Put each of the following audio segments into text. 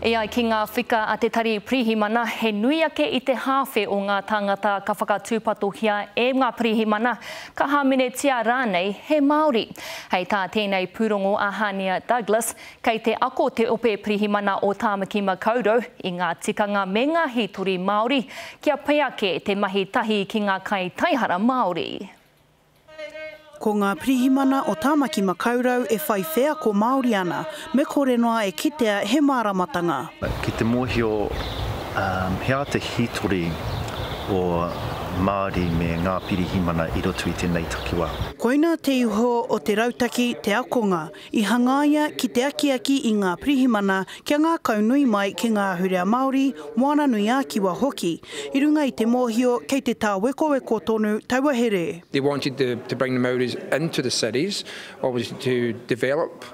E ai ki ngā whika a te Tari Pirihimana, he nui ake i te hāwhe o ngā tāngata ka whakatūpatohia e ngā pirihimana, ka hāmenetia rānei he Māori. Hei tā tēnei pūrongo a Hania Douglas, kei te ako te Ope Pirihimana o Tāmaki Makaurau i ngā tikanga me ngā hītori Māori kia pai ake te mahi tahi ki ngā kaitaihara Māori. Ko ngā pirihimana o Tāmaki Makaurau e whai wheako Māori ana, me kore noa e kitea he māramatanga. Ki te mōhio he aha te hītori o Māori me ngā pirihimana i roto i tēnei takiwā. Koina te iho o te rautaki Te Akonga, I hangaia ki te akiaki i ngā pirihimana kia ngākaunui mai ki ngā ahurea Māori, Moana-nui-ā-Kiwa hoki, i runga i te mōhio kei te tāwekoweko tonu taua here. They wanted to to bring the Maoris into the cities, obviously to develop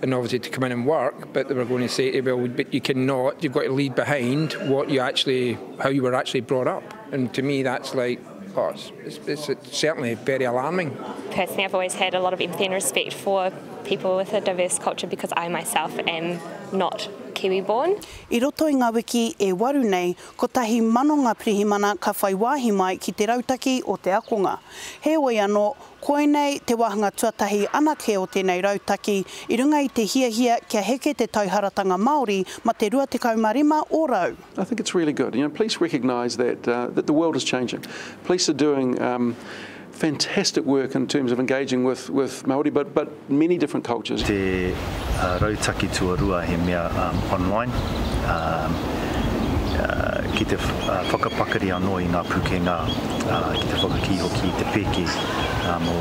and obviously to come in and work, but they were going to say, well, but you cannot, you've got to leave behind what you actually, how you were actually brought up. And to me, that's like, oh, it's, it's, it's certainly very alarming. Personally, I've always had a lot of empathy and respect for people with a diverse culture because I myself am not Kiwi born. I roto i ngā wiki e waru nei, 1,000 ngā pirihimana ka whai wāhi mai ki te rautaki o te akonga. Heoi anō, koinei te wāhanga tuatahi anake o tēnei rautaki i runga i te hiahia kia heke te tauharatanga Māori ma te 25 ōrau. I think it's really good. You know, police recognise that, uh, that the world is changing. Police are doing um, fantastic work in terms of engaging with, with Māori, but, but many different cultures. Te uh, rautaki tuarua he mea um, online, um, uh, ki te uh, whakapakari anō i ngā pūkenga, uh, ki te whakakī hoki i te pēke uh, mō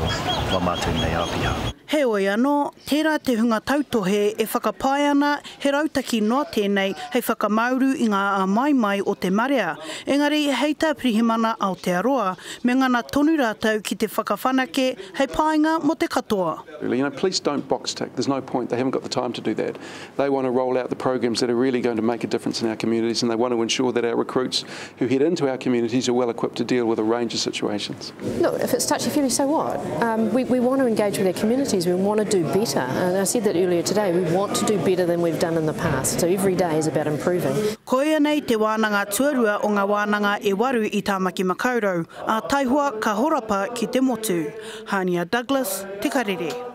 wā mātou nei āpiha. Heoi anō, tērā te hunga tautohe e whakapae ana He rautaki noa tēnei hei whakamāuru i ngā āmaimai o te marea, engari hei tā Pirihimana Aotearoa, me ngana tonu rātou ki te whakawhanake hei painga mō te katoa. You know, police don't box tick, there's no point, they haven't got the time to do that. They want to roll out the programs that are really going to make a difference in our communities and they want to ensure that our recruits who head into our communities are well equipped to deal with a range of situations. Look, if it's touchy-feely, so what? Um, we, we want to engage with our communities, we want to do better. And I said that earlier today, we want to do better than we've done in the past. So every day is about improving. Koia nei te wānanga tuarua o ngā wānanga e waru i Tāmaki Makaurau, ā taihoa ka horapa ki te motu. Hania Douglas, Te Karere.